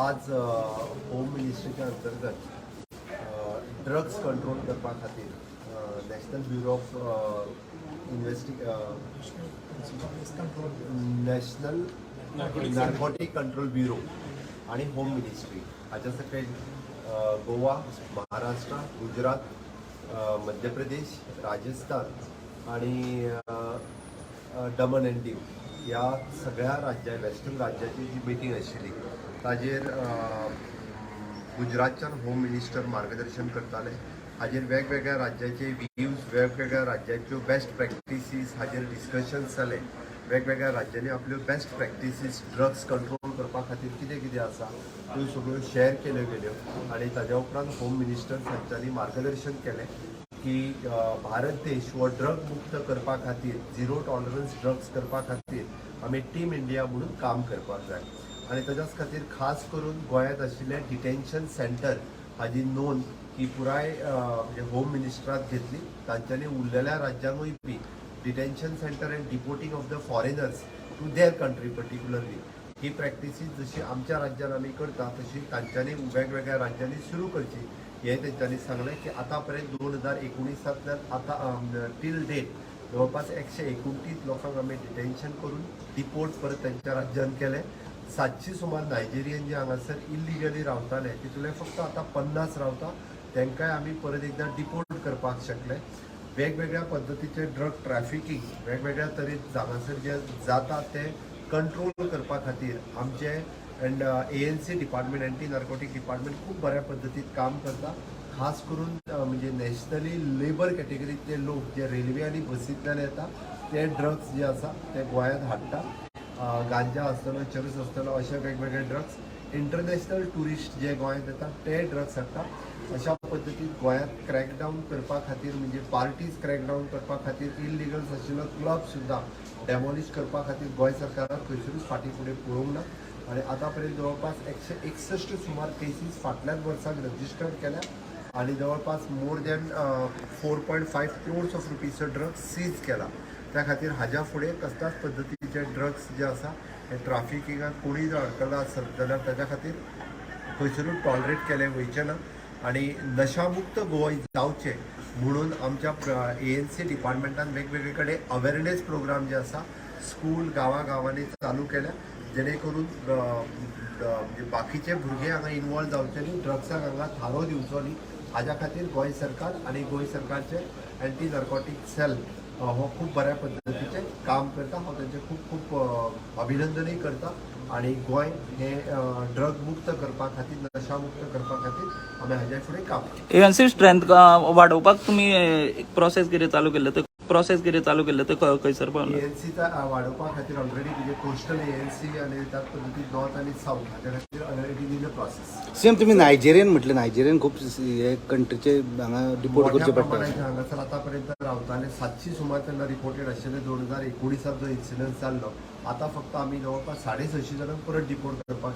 आज होम मिनिस्ट्रीच्या अंतर्गत drugs control करपा खातीर National Bureau of Investi National Narcotic Control Bureau आणि होम मिनिस्ट्री हाच्या सकयल गोवा, महाराष्ट्र, गुजरात, मध्य प्रदेश, राजस्थान आणि दमन अँड दीव ह्या सगळ्या राज्या वेस्टर्न राज्याची जी मिटींग आशिल्ली ताजेर गुजरातच्यान होम मिनिस्टर मार्गदर्शन करताले. हाजेर वेगवेगळ्या राज्याचे व्ह्यूज, वेगवेगळ्या राज्याच्यो बेस्ट प्रॅक्टिसीस हाजेर डिस्कशन्स जाले. वेगवेगळ्या राज्यांनी आपल्यो बेस्ट प्रॅक्टिसीस ड्रग्स कंट्रोल करपा खातीर कितें कितें आसा त्यो सगळ्यो शेअर केल्यो गेल्यो आनी ताज्या उपरांत होम मिनिस्टर तांच्यांनी मार्गदर्शन केलें की भारत देश हो ड्रग मुक्त करपा खातीर, झिरो टॉलरन्स ड्रग्स करपा खातीर आमी टीम इंडिया म्हणून काम करपाक जाय आनी ताच्याच खातीर खास करून गोंयांत आशिल्ले डिटेन्शन सेंटर हाजी नोंद ही पुराय म्हणजे होम मिनिस्टरान घेतली. तांच्यांनी उरलेल्या राज्यांकूय बी detention center and deporting of the foreigners to their country particularly he practices जशी आमच्या राज्यान आमी करता तशी तांच्यांनी वेगवेगळ्या राज्यांनी सुरू करची हें तेंच्यांनी सांगलें की आतां पर्यंत 2019तांतल्यान आतां टील डेट जवळपास 129 लोकांक आमी डिटेन्शन करून डिपोर्ट परत तेंच्या राज्यान केले. 700 सुमार नायजेरियन जे हांगासर इलिगली रावताले तितूंतले फक्त आतां 50 रावता, तांकांय आमी परत एकदां डिपोर्ट करपाक शकले. वेगवेगळ्या पद्दतीचे ड्रग ट्रॅफिकींग वेगवेगळ्या तरेन हांगासर जे जाता ते कंट्रोल करपा खातीर आमचे and ANC department, anti narcotic department खूब बऱ्या पद्दतीन काम करता. खास करून म्हणजे नॅशनली लेबर कॅटेगरीतले लोक जे रेल्वे आनी बसींतल्यान येता ते ड्रग्स जे आसा ते गोंयांत हाडटा. गांजा आसतलो, चरस आसतलो, अशे वेगवेगळे ड्रग्स, इंटरनॅशनल ट्युरिस्ट जे गोंयांत येता ते ड्रग्स हाडटा. अशा पद्दतीन गोंयांत क्रॅकडावन करपा खातीर, म्हणजे पार्टीज क्रॅकडावन करपा खातीर, इलिगल्स आशिल्लो क्लब सुद्दां डेमोलिश करपा खातीर गोंय सरकारान खंयसरूच फाटीं फुडें पळोवंक ना आनी आतां पर्यंत जवळपास 161 सुमार केसीस फाटल्याच वर्साक रजिस्टर्ड केल्या आनी जवळपास more than 4.5 crores of रुपीजचो drugs seize केला. त्या खातीर हाज्या फुडें कसल्याच पद्दतीचे ड्रग्स जे आसा हे ट्राफिकिंगाक कोणूय जर अडकला आसत जाल्यार ताच्या खातीर खंयसरूच टॉलरेट केलें वयचें ना आनी नशामुक्त गोंय जावचें म्हणून आमच्या एएनसी डिपार्टमेंटान वेगवेगळे कडेन अवेरनेस प्रोग्राम जे आसा स्कूल गांवां गांवांनी चालू केल्या, जेणे करून म्हणजे बाकीचे भुरगे हांगा इनवॉल्व जावचे न्ही, ड्रग्साक हांगा थारो दिवचो न्ही. हाज्या खातीर गोंय सरकार आनी गोंय सरकारचे अँटी नार्कोटीक सेल हो खूब बऱ्या पद्दतीचें काम करता. हांव तांचें खूब खूब अभिनंदनूय करता आनी गोंय हें ड्रग मुक्त करपा खातीर, नशा मुक्त करपा खातीर आमी हाज्या फुडें काम करता. एएनसी स्ट्रेंथ वाडोवपाक तुमी प्रोसेस कितें चालू केल्ले? ते प्रोसेस कितें चालू केल्ले ते खंयसर पावला? एएनसीचा वाडोवपा खातीर ऑलरेडी म्हणजे कोस्टल एएनसी आनी त्याच पद्दतीन नॉर्थ आनी साऊथ हाज्या खातीर already in the process. CM, तुम्ही नायजेरियन म्हटले. नायजेरियन खूप हे कंट्रीचे हांगा डिपोर्ट मोठ्या करचे पडटा. प्रमाणात हांगासर आतापर्यंत रावताले, 700 सुमार तेन्ना रिपोर्टेड आशिल्ले. 2019 जो इन्सिडंट जाल्लो, आतां फक्त आमी जवळपास 650 जाणांक परत डिपोर्ट करपाक